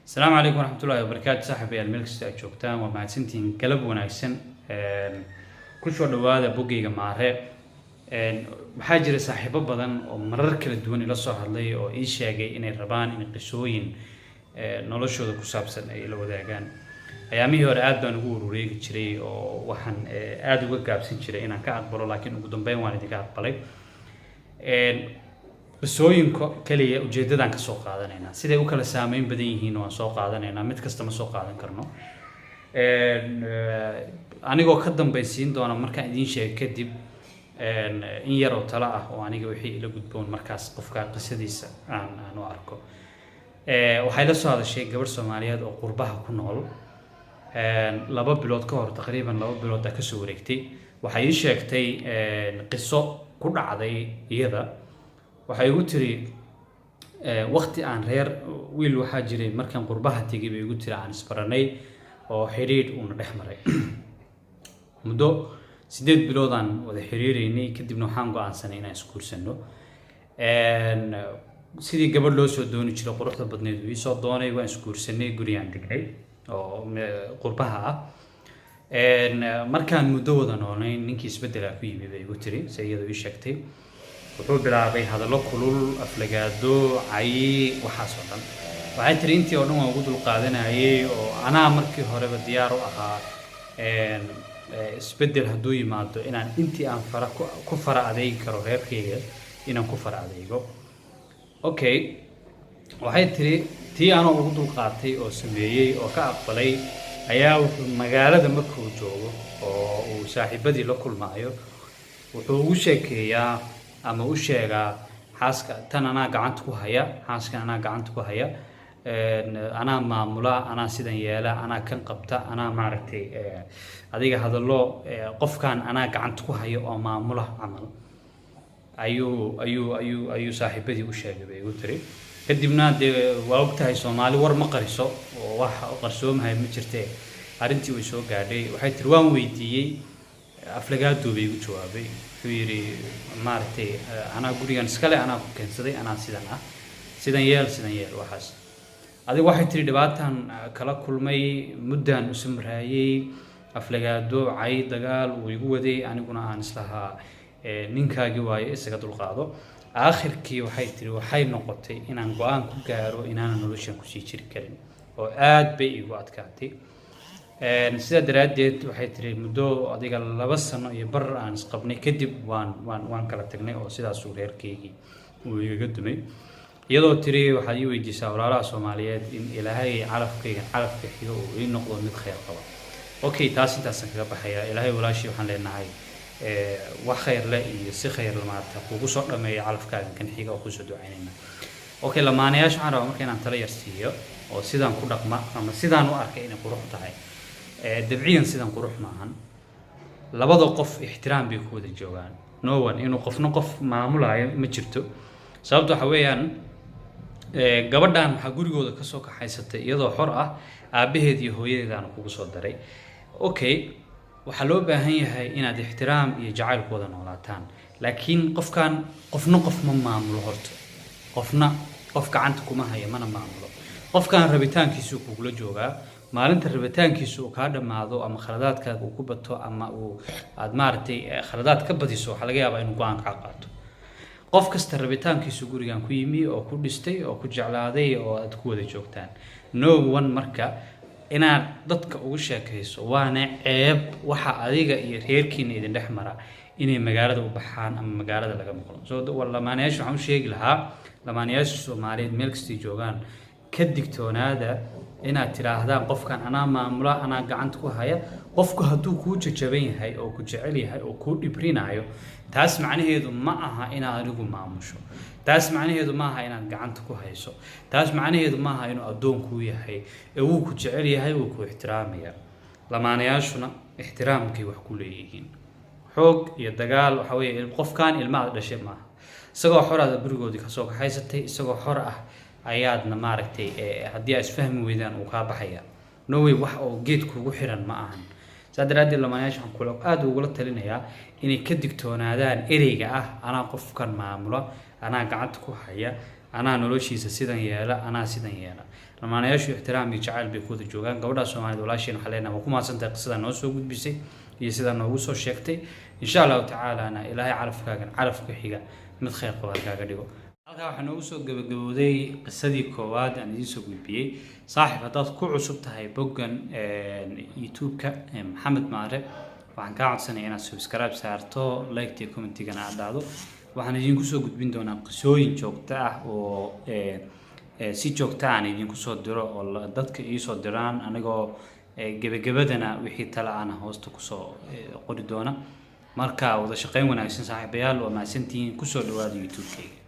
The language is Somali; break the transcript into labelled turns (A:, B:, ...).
A: Asalaamu calaykum waraxmatullahi wabarakaatu. Saaxiibayaal, meel kasta aad joogtaan, waa mahadsantihiin. Galab wanaagsan. Kusoo dhawaada boggeyga Maare. Waxaa jira saaxiibo badan oo marar kala duwan ila soo hadlay oo ii sheegay inay rabaan in qisooyin noloshooda ku saabsan ay ila wadaagaan. Ayaamihii hore aad baan ugu urureegi jiray oo waxaan aada uga gaabsan jiray inaan ka aqbalo, laakiin ugu dambeyn waan idinka aqbalay. Qisooyinka kaliya ujeeddadaan kasoo qaadanaynaa siday u kala saameyn badan yihiin waan soo qaadanaynaa, mid kasta ma soo qaadan karno. Anigoo ka dambaysiin doona markaan idiin sheego kadib in yar oo talo ah oo aniga wixii ila gudboon markaas qofka qisadiisa aan u arko. Waxay la soo hadashay gabarh Soomaaliyeed oo qurbaha ku nool. 2 bilood ka hor, taqriiban 2 bilood aa kasoo wareegtay, waxay ii sheegtay qiso ku dhacday iyada. Waxay igu tiri, waqti aan reer wiil waxaa jiray markaan qurbaha tegay, bay igu tiri, aan isbaranay oo xidhiidh uuna dhex maray. Muddo 8 bilood aan wada xiriireynay, kadibna waxaan go-aansanay inaan isguursano. Sidii gabadh loo soo dooni jiray quruxda badneed uu iisoo doonay, waan isguursanay, gurigaan degnay oo qurbaha ah. Markaan muddo wada noolnay, ninkii isbeddelaa ku yimi, bay igu tiri, se iyadoo ii sheegtay. Wuxuu bilaabay hadallo kulul, aflagaado, cayi, waxaas oo dhan. Waxay tiri, intii oo dhan waan ugu dulqaadanayay oo anaa markii horeba diyaar u ahaa isbeddel hadduu yimaado inaan intii aan fara ku fara adeegi karo reerkayga inaan ku fara adeego. Okay, waxay tiri, tii anoo ugu dulqaatay oo sameeyey oo ka aqbalay ayaa wuxuu magaalada markuu joogo oo uu saaxiibadii la kulmaayo wuxuu ugu sheekeeyaa ama u sheegaa, "Xaaska tan anaa gacanta ku haya, xaaskan anaa gacanta ku haya, anaa maamula, anaa sidan yeela, anaa kan qabta, anaa maaragtay." Adiga hadallo qofkan anaa gacanta ku haya oo maamula camal ayuu saaxiibadii u sheegay, bay igu tiri. Kadibna dee waa ogtahay, Soomaali war ma qariso oo wax qarsoomahay ma jirtee, arrintii way soo gaadhay. Waxay tiri, waan weydiiyey, aflagaaduu bay igu jawaabay. Wuxuu yidhi, maaragtay, "Anaa gurigan iskale, anaa ku keensaday, anaa sidan ah, sidan yeel, sidan yeel." Waxaas adiga, waxay tiri, dhibaataan kala kulmay, muddaan u samraayey, aflagaado, cay, dagaal uu igu waday, aniguna aan islahaa ninkaagii waayo, isaga dulqaado. Aakhirkii, waxay tiri, waxay noqotay inaan go-aan ku gaaro inaanan noloshan kusii jiri karin oo aad bay igu adkaatay. Sidaa daraaddeed, waxay tiri, muddo adiga 2 sano iyo bar aan isqabnay kadib waan kala tagnay oo sidaasuu reerkeygii uu igaga dumay. Iyadoo tiri, waxaad ii weydiisaa walaalaha Soomaaliyeed in Ilaahay calafkaygan calafka xigo uu ii noqdo mid khayr qaba. Okay, taas intaasaan kaga baxaya. Ilaahay walaashii waxaan leenahay wax khayr leh iyo si khayr leh maarata kugu soo dhameeyo calafkaagan kan xiga oo kusoo ducaynayna. Okay, lamaanayaasha waxaan rabaa marka inaan tala yar siiyo oo sidaan ku dhaqma ama sidaan u arkay inay qurux tahay. Dabciyan sidan qurux maahan. Labada qof ixtiraam bay ku wada joogaan. No one inuu qofna qof maamulayo ma jirto. Sababta waxa weeyaan, gabadhan waxaa gurigooda kasoo kaxaysatay iyadoo xor ah, aabbaheed iyo hooyadeedaana kugu soo daray. Okay, waxaa loo baahan yahay inaad ixtiraam iyo jacayl ku wada noolaataan, laakiin qofkan qofna qof ma maamulo. Horta qofna qof gacanta kuma haya, mana maamulo. Qofkan rabitaankiisuu kugula joogaa. Maalinta rabitaankiisu uu kaa dhammaado ama khaladaadkaaga uu ku bato ama uu aad maaragtay khaladaad ka badiso, waxaa laga yaabaa inuu go-aan kaa qaato. Qof kasta rabitaankiisu gurigan ku yimi oo ku dhistay oo ku jeclaaday oo aad ku wada joogtaan. No one marka inaad dadka ugu sheekayso waana ceeb. Waxa adiga iyo reerkiina idin dhex mara inay magaalada u baxaan ama magaalada laga maqlo. So lamaanayaasha waxaan u sheegi lahaa, lamaanayaasha Soomaaliyeed meel kastay joogaan, ka digtoonaada inaad tidhaahdaan, "Qofkan anaa maamula, anaa gacanta ku haya." Qofku hadduu kuu jajaban yahay oo ku jecel yahay oo kuu dhibrinayo, taas macnaheedu ma aha inaad adigu maamusho. Taas macnaheedu ma aha inaad gacanta ku hayso. Taas macnaheedu ma aha inuu addoon kuu yahay. Ee wuu ku jecel yahay, wuu ku ixtiraamaya. Lamaanayaashuna ixtiraamkay wax ku leeyihiin. Xoog iyo dagaal waxa weeye, qofkan ilma aad dhashay maaha. Isagoo xoraada gurigoodii kasoo kaxaysatay, isagoo xor ah ayaadna maaragtay haddii aad isfahmi weydaan uu kaa baxaya. No way, wax oo geed kugu xiran ma ahan. Saa daraaddeed lamaanayaasha waxaan kula aada ugula talinayaa inay ka digtoonaadaan ereyga ah, "Anaa qofkan maamula, anaa gacanta ku haya, anaa noloshiisa sidan yeela, anaa sidan yeela." Lamaanayaashu ixtiraam iyo jacayl bay ku wada joogaan. Gabadha Soomaalida walaasheen waxaa leenahay, waa ku mahadsantahay qisadaa noo soo gudbisay iyo sidaa noogu soo sheegtay. Insha Allahu tacaalana Ilaahay calafkaagan calafka xiga mid khayr qaba kaaga dhigo. Halkaa waxaa noogu soo gabagabowday qisadii koowaad aan idiin soo gudbiyey. Saaxiib, haddaad ku cusub tahay boggan YouTube-ka Maxamed Maare, waxaan kaa codsanaya inaad subscribe saarto, like iyo commentigana aad dhahdo. Waxaan idinku soo gudbin doonaa qisooyin joogto ah oo si joogto aan idinku soo diro oo dadka iisoo diraan, anigoo gebagabadana wixii tala ana hoosta kusoo qori doona. Marka wada shaqeyn wanaagsan, saaxiibayaal, waa mahadsantihiin. Kusoo dhawaada YouTube-kayga.